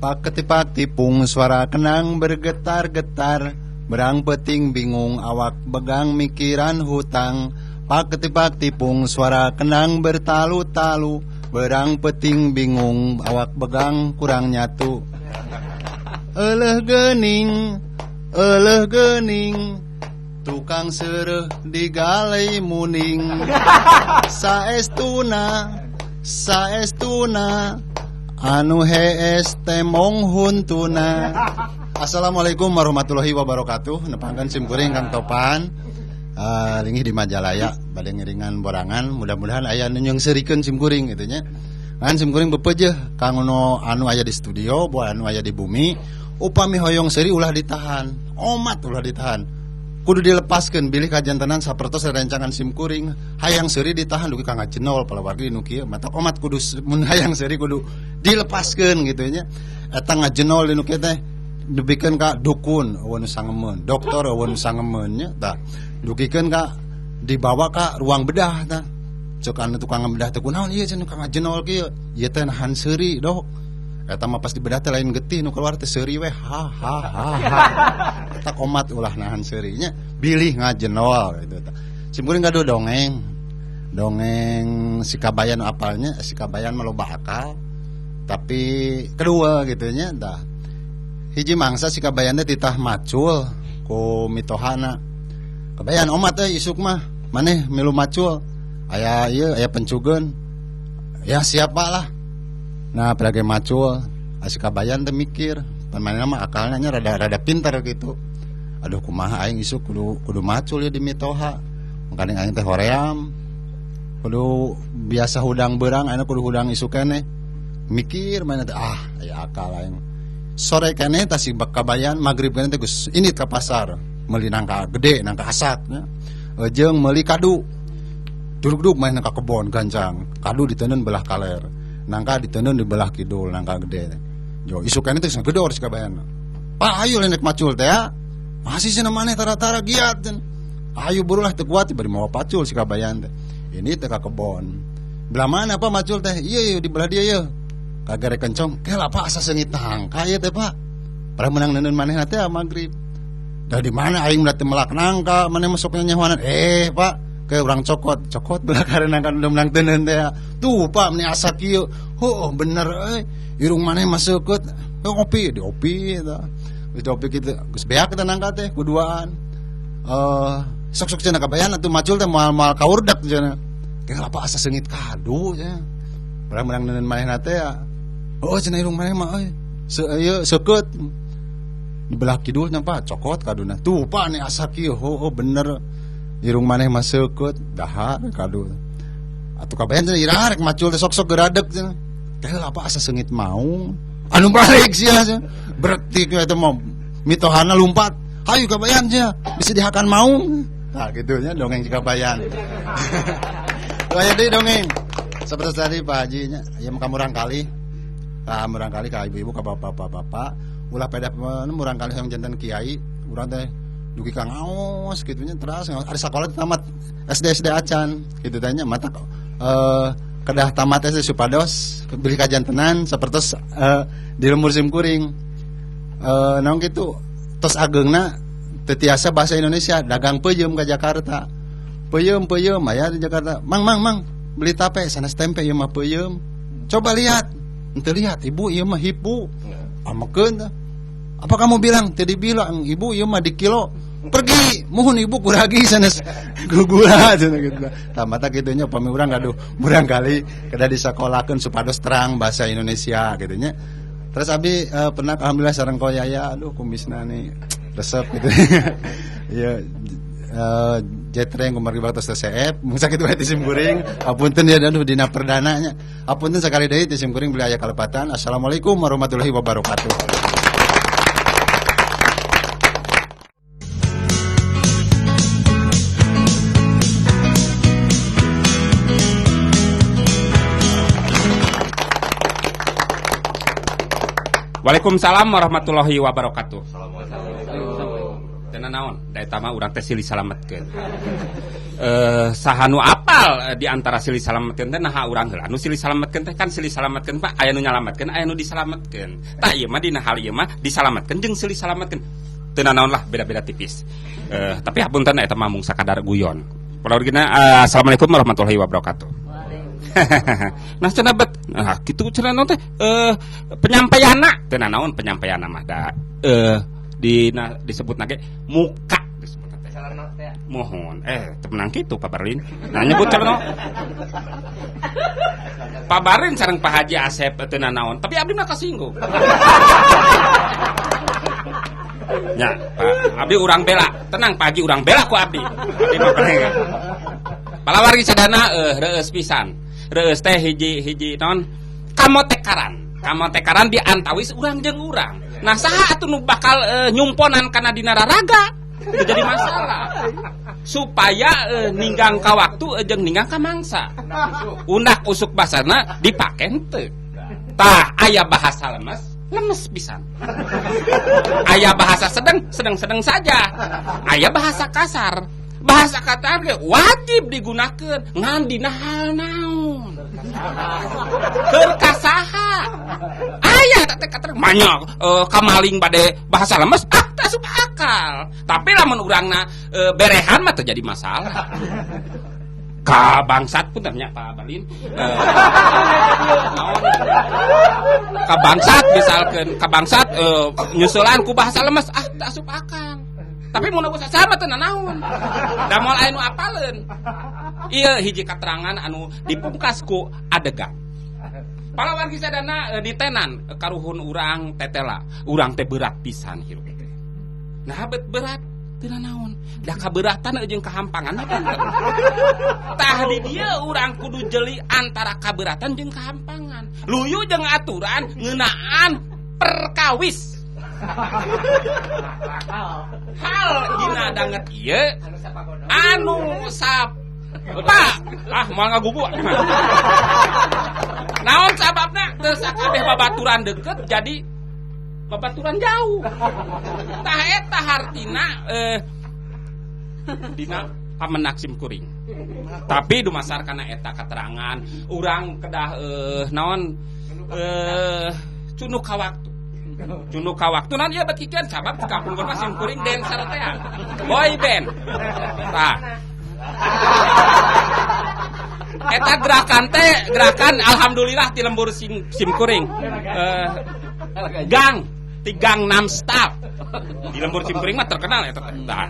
Pak ketipak tipung suara kenang bergetar-getar, berang peting bingung awak begang mikiran hutang. Pak ketipak tipung suara kenang bertalu-talu, berang peting bingung awak begang kurang nyatu. Eleh gening, tukang sereh digalai muning. Saestuna, saestuna, anu hees temong huntuna. Assalamualaikum warahmatullahi wabarakatuh. Nepangkeun sim kuring Kang Topan. Linggih di Majalaya bade ngiringan borangan, mudah-mudahan aya nu nyeungseurikeun sim kuring kitu nya. Ngan sim kuring bepeujeuh kang anu aya di studio, boa anu aya di bumi, upami hoyong seuri ulah ditahan, omat ulah ditahan. Kudu dilepaskeun bilih kajantenan sapertos rerencangan sim kuring, hayang seuri ditahan dugi ka ngajenol palawargi nu kieu, matak omat kudu mun hayang seuri kudu dilepaskeun kitu nya. Eta ngajenol di nu kieu teh dibikeun ka dukun eueuh nu sangemeun, dokter eueuh nu sangemeun nya tah. Dugikeun ka dibawa ka ruang bedah tah. Cek anu tukang bedah teh kunaon ieu cenah ka ngajenol kieu, ieu teh nahan seuri dok. Eta mah pas dibedah teh lain getih nu keluar teh seuri we ha ha ha ha. Eta komat ulah nahan seurinya, bilih ngajenol gitu tah. Sim kuring gaduh dongeng. Dongeng si Kabayan apalnya, si Kabayan mah loba akal. Tapi kedua gitu nya tah. Hiji mangsa si Kabayan teh titah macul ku mitohana. Kabayan omat teh isuk mah maneh milu macul. Aya ieu aya pencugeun. Ya siapa lah. Nah, pelage macul, si Kabayan teh mikir, pemainna mah akalnya nya rada-rada pintar gitu. Aduh kumaha aing isuk kudu macul ya di mitoha. Makanya aing teh hoream. Kudu biasa hudang beurang, aing kudu hudang isuk keneh. Mikir mana teh ah aya akal aing. Sore keneh tah si Kabayan magrib keneh teh geus init ka pasar, meuli nangka gede, nangka asak nya. Jeung meuli kadu. Duruk-duruk main ka kebon gancang, kadu diteundeun belah kaler. Nangka diteundeun di belah kidul, nangka gede. Jo isuk keneh teh geus gedor si Kabayan. Pak ayo lenek macul teh ya. Masih cenah maneh tara-tara giat cenah. Ayo burulah teu kuat bari mawa pacul si Kabayan teh. Ini teh ka kebon. Belah mana Pak macul teh? Iya iya di belah dia ieu. Kagare kencong, kela Pak asa seungit nangka ieu teh Pak. Padahal menang neundeun manehna teh magrib. Da di mana aing teh melak nangka, maneh masuknya nyahoanan. Pak, ke urang cokot, cokot belah kare nangka udah menang teuneun teh. Tuh Pak meni asa kieu. Heuh bener euy. Irung maneh mah seukeut. Heuh ngopi, diopi eta. Geus diopi kitu, geus beak eta nangka teh kuduaan. Sok-sok cenah Kabayan atuh macul teh moal-moal kaurdek cenah. Kela Pak asa seungit kadu cenah. Padahal menang neundeun manehna teh ya. Oh cenah irung maneh mah euy. Ieu seukeut. Di belah kidul nya Pak, cokot kaduna. Tuh Pak nih asa kieu, heuh bener. Irung maneh mah seukeut, dahar kadu. Atuh Kabayan cenah iraha rek macul teh sok-sok geradek cenah. Kela Pak asa seungit maung. Anu balik sia cenah. Berarti eta mah mitohana lumpat. Hayu Kabayan cenah, bisa dihakan maung. Nah gitu nya dongeng si Kabayan. Tuh aya deui dongeng. Seperti tadi Pak Haji nya, ieu mah ka murang kali. Ka murang kali ka ibu-ibu ka bapak-bapak. Ulah pedah murang kali hoyong janten kiai, urang teh dugi ka ngaos kitu nya teras ngaos. Ari sakola teh tamat SD SD acan kitu teh nya mata kedah tamat SD supados beli kajantenan sapertos di lembur sim kuring. Naon kitu tos ageungna teu tiasa bahasa Indonesia, dagang peuyeum ka Jakarta. Peuyeum-peuyeum aya di Jakarta. Mang mang mang beli tape sanes tempe ieu mah peuyeum. Coba lihat. Henteu lihat ibu ieu mah hipu. Amekeun tah. Apa kamu bilang? Teu dibilang ibu ieu mah di kilo. Pergi, muhun ibu kuragi sanes gugula cenah kitu. Tah mata kitu nya upami urang gaduh murang kali kedah disakolakeun supados terang bahasa Indonesia kitu nya. Terus abi pernah alhamdulillah sareng koyaya aduh kumisna nih resep gitu. Ieu jetreng kumargi baktos TCF, mung sakitu wae ti sim kuring. Apunten ya aduh dina perdana nya. Apunten sakali deui ti sim kuring beli aya kalepatan. Assalamualaikum warahmatullahi wabarakatuh. Waalaikumsalam warahmatullahi wabarakatuh. Teu naon, da eta mah urang teh silih salametkeun. Saha nu apal di antara silih salametkeun teh naha urang heula nu silih salametkeun teh kan silih salametkeun Pak aya nu nyalametkeun aya nu disalametkeun. Tah ieu mah dina hal ieu mah disalametkeun jeung silih salametkeun. Teu naon lah beda-beda tipis. Tapi hapunten eta mah mung sakadar guyon. Palawargina assalamualaikum warahmatullahi wabarakatuh. Nah cenah bet nah kitu cenah naon teh penyampaianna teu naon penyampaianna mah da dina disebut nage muka disebut teh. Mohon teu menang kitu Pak Barlin. Nah nyebut cenah Pak Barlin sareng Pak Haji Asep teu naon tapi abdi mah kasinggung. Ya, Pak, abdi urang bela. Tenang Pak Haji urang bela ku abdi. Abdi mah penting. Palawargi sadana reueus pisan. Reueus teh hiji-hiji naon kamotekaran. Kamotekaran di antawis urang jeung urang. Nah saha atuh nu bakal nyumponan kana dina raraga? Itu jadi masalah. Supaya ninggang ka waktu jeung ninggang ka mangsa. Undak usuk basana dipake henteu. Tah aya bahasa lemes, lemes pisan. Aya bahasa sedang, sedang-sedang saja. Aya bahasa kasar. Bahasa kasar ge wajib digunakeun ngan dina hal naon. Keur ka saha. Aya teh kata banyak kamaling bade bahasa lemes ah teu asup akal. Tapi lamun urangna berehan mah teu jadi masalah. Ka bangsat pun tanya Pak Balin. Naon? Ka bangsat misalkeun ka bangsat nyusulan ku bahasa lemes ah teu asup akal. Tapi mun bahasa sama teu nanaon. Da moal aya nu apaleun. Ieu hiji katerangan anu dipungkas ku adegan. Palawargi sadana ditenan karuhun urang tetela. Urang teh berat pisan hirup teh. Nah bet berat teu nanaon. Da kaberatan jeung kahampangan mah benten. Tah di dieu urang kudu jeli antara kaberatan jeung kahampangan. Luyu jeung aturan ngeunaan perkawis. Hal dina danget ieu anu sapa ah moal ngagugu. Naon sababna teu sakabeh babaturan deket jadi babaturan jauh. Tah eta hartina dina pamenak sim kuring. Tapi dumasar kana eta katerangan urang kedah naon cunuk ka waktu. Cunuk ka waktu naon ieu bet kikian sabab kapungkur mah sim kuring dancer teh. Boy band. Tah. Eta gerakan teh gerakan alhamdulillah ti lembur sim kuring. Gang ti gang 6 staff. Di lembur sim kuring mah terkenal eta teh. Tah.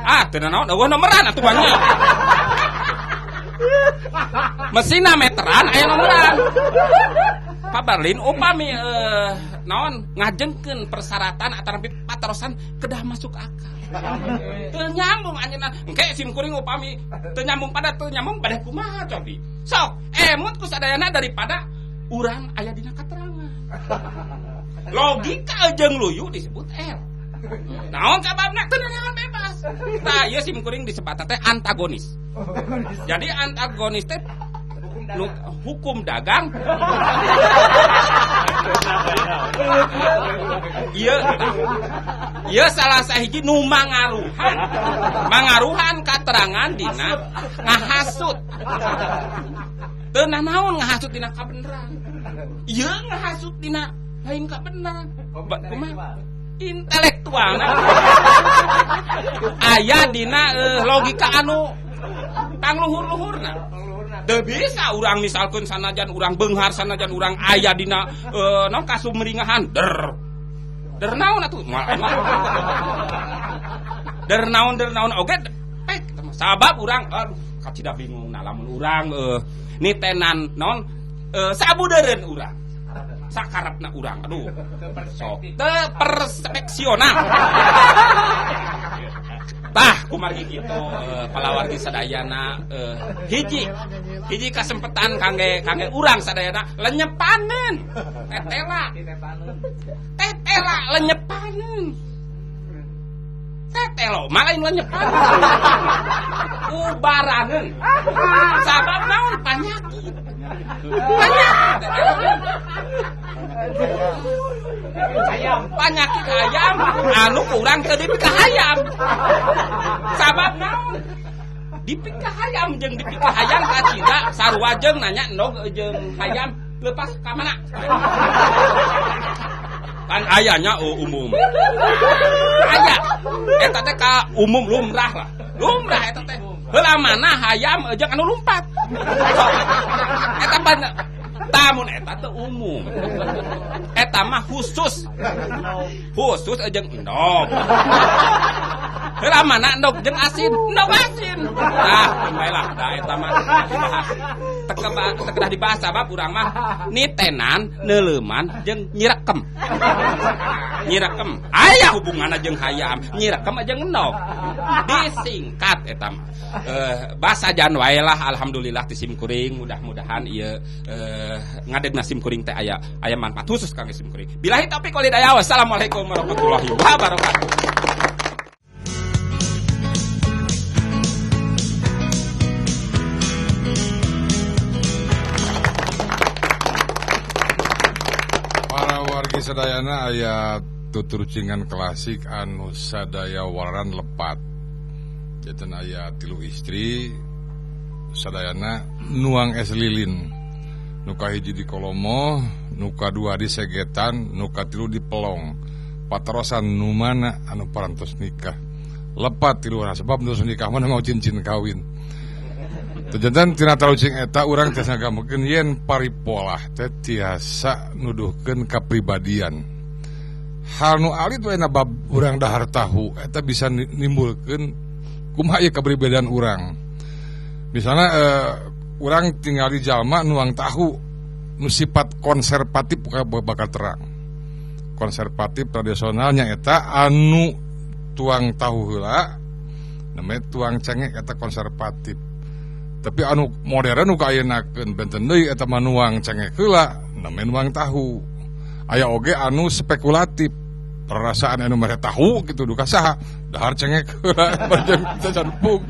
Ah, teu nanaon eueuh nomoran atuh banyak. Mesina meteran aya nomoran. Pak Barlin upami naon ngajengkeun persyaratan atanapi patarosan kedah masuk akal. Teu nyambung anjeunna. Engke sim kuring upami teu nyambung pada teu nyambung bade kumaha cobi. Sok emut ku sadayana daripada urang aya dina katerangan. Logika jeung luyu disebut L. Naon sababna teu nanaon bebas. Tah ieu sim kuring disebutna teh antagonis. Jadi antagonis teh hukum dagang. Ieu ieu salah sahiji nu mangaruhan. Mangaruhan katerangan dina ngahasut. Teu nanaon ngahasut dina kabeneran. Ieu ngahasut dina lain kabeneran. Kumaha? Intelektual. Aya dina logika anu pangluhur-luhurna. Teu bisa urang misalkeun sanajan urang beunghar sanajan urang aya dina naon kasumringahan der. Der naon atuh? Moal der naon oge pek sabab urang aduh kacida bingung nah lamun urang nitenan naon sabudeureun urang. Sakarepna urang aduh sok teu perspeksional. Tah kumargi kitu palawargi sadayana hiji hiji kasempetan kangge urang sadayana lenyepaneun tetela tetela lenyepaneun tetelo mah lain lenyepaneun ubaraneun sabab naon panyakit panyakit. Panyakit hayam anu kurang teu dipikahayam. Sabab naon? Dipikahayam jeung dipikahayam kacida sarua jeung nanya endog jeung hayam lepas ka mana? Kan ayahnya umum. Aya eta teh ka umum lumrah lah. Lumrah eta teh. Heula mana hayam jeung anu lumpat. Eta pan tamun eta teh umum. Eta mah khusus. Khusus jeung endog. Heula mana endog jeung asin, endog asin. Tah, bae lah da eta mah dibahas. Teu kedah dibahas sabab urang mah nitenan, neuleuman jeung nyirekem. Nyirekem. Aya hubunganna jeung hayam, nyirekem jeung endog. Disingkat eta mah. Basajan wae lah alhamdulillah ti sim kuring mudah-mudahan ieu ngadegna sim kuring teh aya manfaat khusus kangge sim kuring. Billahi taufiq wal hidayah. Wassalamualaikum warahmatullahi wabarakatuh. Para wargi sadayana aya tuturcingan klasik anu sadaya wararan lepat. Janten aya 3 istri sadayana nuang es lilin. Nu kahiji di Kolomo, nu kadua di Segetan, nu katilu di Pelong. Patarosan nu mana anu parantos nikah. Lepat tiluna sebab nu nikah mah mau cincin kawin. Teu janten tina tarucing eta urang teh ngagambarkeun yen paripolah teh tiasa nuduhkeun kapribadian. Hal nu alit we na bab urang dahar tahu eta bisa nimbulkeun kumaha ieu kapribadian urang. Misalnya urang tinggal di jalma nuang tahu nu sifat konservatif bakal terang. Konservatif tradisionalnya eta anu tuang tahu heula namanya tuang cengek eta konservatif. Tapi anu modern nu kaayeunakeun benten deui eta mah nuang cengek heula namanya nuang tahu. Aya oge anu spekulatif perasaan anu mere tahu gitu duka saha dahar cengek heula jeung canpung.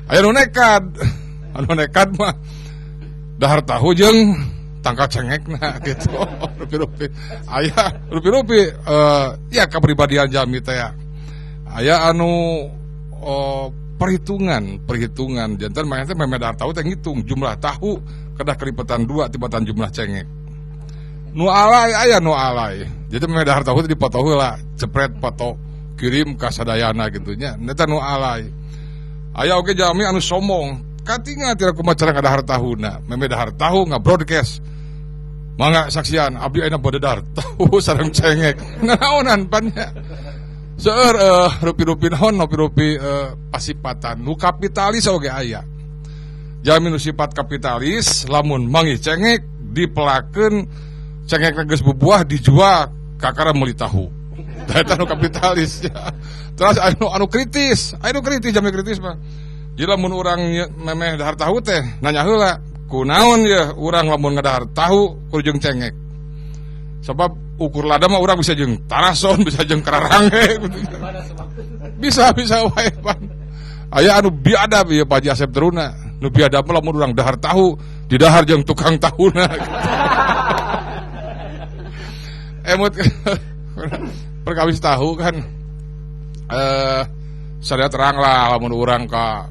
Aya nu nekat. Anu nekat mah dahar tahu jeung tangka cengekna gitu. Rupi-rupi aya rupi-rupi ya kapribadian jalmi teh ya. Aya anu perhitungan janten mah teh meme dahar tahu teh ngitung jumlah tahu kedah kelipetan 2 tibatan jumlah cengek. Nu alay aya nu alay. Jadi meme dahar tahu teh dipoto heula, cepret foto kirim ka sadayana kitu nya. Eta nu alay. Aya oge jalmi anu sombong. Katinga tidak kumaha cara ngadahar tahuna. Meme dahar tahu ngabroadcast. Mangga saksian abdi ayeuna bade dahar tahu sareng cengek. Nanaonan pan nya. Seueur rupi-rupi naon rupi-rupi pasipatan. Nu kapitalis oge aya. Jalmi nu sifat kapitalis lamun manggih cengek dipelakeun cengek geus bubuah dijual kakara meuli tahu. Eta nu kapitalis. Terus anu kritis, anu kritis jalmi kritis mah. Jadi lamun urang memeh dahar tahu teh nanya heula kunaon ye urang lamun ngadahar tahu kudu jeung cengek. Sebab ukur lada mah urang bisa jeung tarason, bisa jeung kararange gitu. Bisa wae pan. Aya anu biadab ieu Pak Haji Asep Teruna. Nu biadab mah lamun urang dahar tahu didahar jeung tukang tahuna. Emut perkawis tahu kan sadaya terang lah lamun urang ka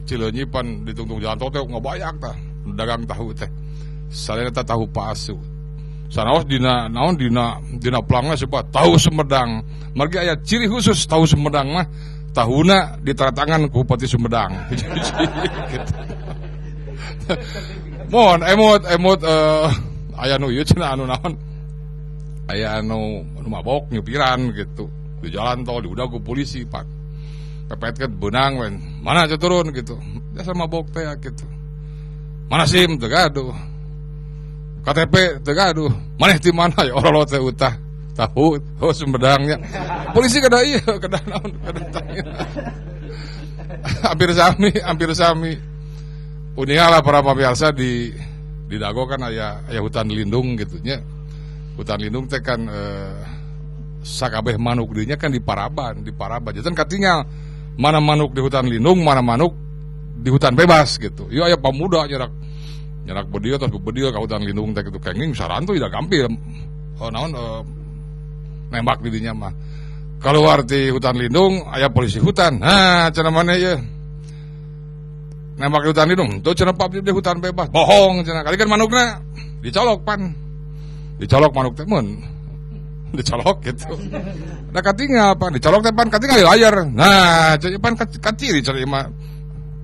Cileunyi pan ditungtung jalan tol teh ngabayak tah dagang tahu teh. Sadaya teh tahu palsu. Sanaos dina naon dina plangna sebab tahu Sumedang. Margi aya ciri khusus tahu Sumedang mah tahuna ditaratangan ku Bupati Sumedang. Gitu. Mohon emut aya nu ieu cenah anu naon? Aya anu mabok nyupiran gitu. Di jalan tol diudag ku polisi, Pak. Pepetkeun beunang we. Mana aja turun gitu. Biasa mabok teh gitu. Mana SIM teu gaduh. KTP teu gaduh. Maneh ti mana ya orolo teh utah. Tahu oh Sumedangnya. Polisi kada ieu, kada naon, kada tanya. Hampir sami. Uningalah para pemirsa di Dago kan aya hutan lindung gitu nya. Hutan lindung teh kan sakabeh manuk dinya kan di Paraban. Jadi kan katingal mana manuk di hutan lindung, mana manuk di hutan bebas gitu. Ieu aya pamuda nyerak bedil terus bedil ka hutan lindung teh gitu kenging sarantu tidak gampil. Oh naon Nembak di dinya mah. Keluar di hutan lindung aya polisi hutan. Nah, cenah maneh ieu. Nembak di hutan lindung, tuh cenah Pak di hutan bebas. Bohong cenah. Kali kan manukna dicolok pan. Dicolok manuk teh mun. Dicolok gitu. Da katinggal pan, dicolok teh pan katinggal di layar. Nah, cenah pan kaciri cenah ieu mah.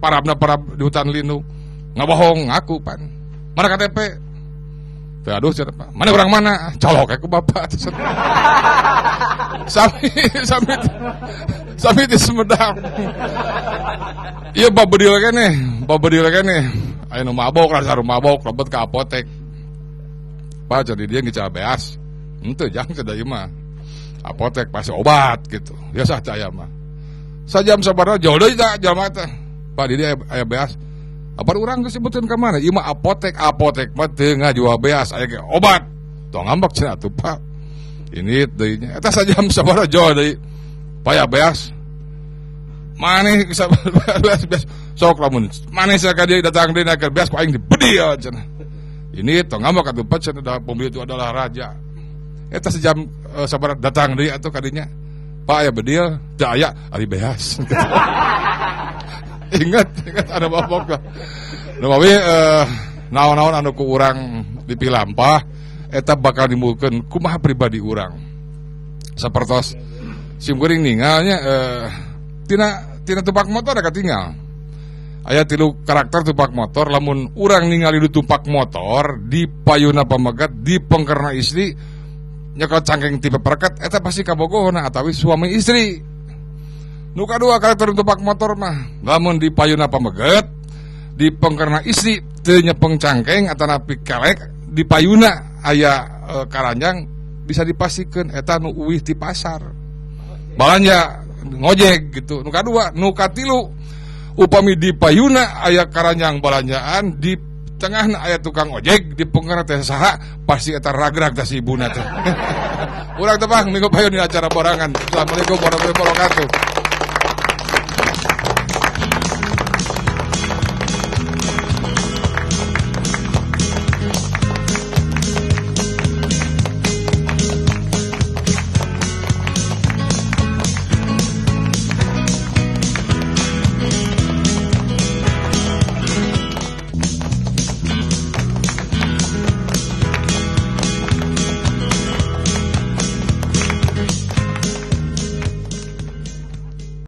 Parabna parab di hutan lindung. Ngabohong ngaku pan. Mana KTP? Teu aduh cenah Pak. Mana urang mana? Colok ku bapak. Sami sami sami di Sumedang. Ieu babedil keneh, babedil keneh. Aya nu mabok, rasa nu mabok lebet ka apotek. Pak jadi dia ngical beas. Henteu jang cenah ieu mah. Apotek pasti obat gitu. Biasa aya mah. Sajam sabaraha jauh deui tah jalma teh. Pak di dieu aya beas. Apa urang geus sebutkeun ka mana? Ieu mah apotek, apotek mah teu ngajual beas, aya ge obat. Tong ngambek cenah atuh Pak. Ini deui nya. Eta sajam sabaraha jauh deui. Pak ya beas. Maneh beas beas. Sok lamun maneh ka dieu datang deui naik beas ku aing dibedil cenah. Ini tong ngambek atuh Pak cenah da pembeli itu adalah raja. Eta sejam sabaraha datang deui atuh kadinya. Pak aya bedil, teu aya ari beas. Ingat, ingat ada mabok lah. Nu mawi naon-naon anu ku urang dipilampah eta bakal nimbulkeun kumaha pribadi urang. Sapertos sim kuring ningalnya tina tina tumpak motor katinggal. Aya tilu karakter tumpak motor lamun urang ningali di tumpak motor di payuna pamegat di pengkerna istri nyekel cangkeng tipe perket eta pasti kabogohna atawi suami istri. Nu kadua karakter tumpak motor mah lamun di payuna pameget di pengkerna istri teu nyepeng cangkeng atanapi kelek di payuna aya karanjang bisa dipastikan eta nu uwih di pasar balanja ngojek gitu. Nu kadua, nu katilu upami di payuna aya karanjang balanjaan di tengahna aya tukang ojek di pengkerna teh saha pasti eta ragrag teh si ibuna teh. Urang tepang minggu payun di acara borangan. Assalamualaikum warahmatullahi wabarakatuh.